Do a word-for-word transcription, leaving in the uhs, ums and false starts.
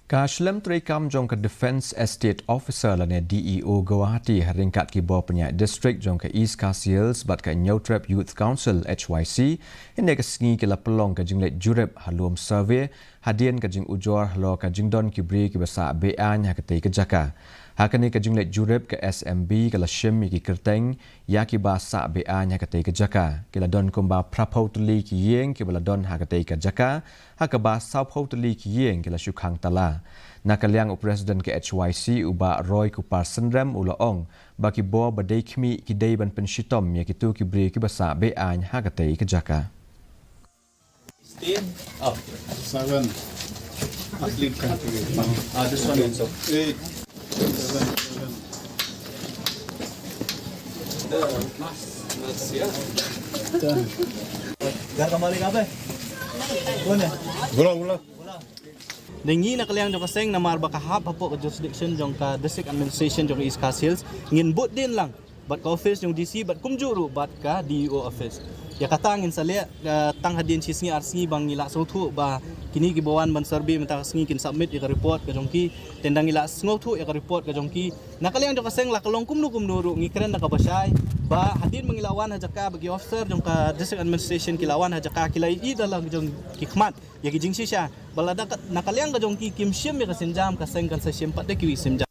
Ka shlem treikam jong ka Defence Estate Officer lane D E O Guwahati ha ryngkat ki bor pynïaid district jong ka East Khasi Hills bad ka Hynñiewtrep Youth Council, H Y C, hynne ka sngi ki la pynlong ka jingleit jurip ha lum survey hadien ka jingujor halor ka jingdon ki briew kiba sah be-aiñ ha katei ka jaka. Ha kane ka jingleit jurip, ka S M B ka la shim ïa ki kyrteng ïa kiba sah be-aiñ ha katei ka jaka. Ki la don kumba phraphew tylli ki ïing kiba la don ha katei ka jaka, ha kaba sawphew tylli ki ïing ki la shu khang tala. Na ka liang u President ka H Y C, u Bah Roy Kupar Synrem, u la ong ba ki bor ba dei khmih ki dei ban pynshitom ïa kito ki briew kiba sah be-aiñ ha katei ka jaka. Sixteen. Oh. Seven. Asleep country. Ah, this one also. Eight. Seven. Seven. Ten. Ghar ka malik aap hai? Kaun hai? Bula, bula. Bula. Dei ngi na ka liang jong ka seng, namar ba ka hap hapoh ka jurisdiction jong ka District Administration jong ka East Khasi Hills, ngin bud dien lang bad ka office jong D C bad kumjuh ruh bad ka D E O office. Ïa kata ngin sa leh, eh, tang hadien shi sngi ar sngi ba ngi la sngewthuh ba kine kiba wan ban survey mynta ka sngi kin submit ïa ka report ka jong ki. Te ynda ngi la sngewthuh ïa ka report ka jong ki, na ka liang jong ka seng, la ka long kumno kumno ruh, ngi kren da kaba shai ba hadien ba ngi la wan ha jaka, ba ki officer jong ka District Administration ki la wan ha jaka, ki la ïohi da la jong ki khmat ïa ki jingshisha. Ba lada ka, na ka liang ka jong ki, kim shim ïa ka sienjam, ka seng kan sa shim pat da kiwei ki sienjam.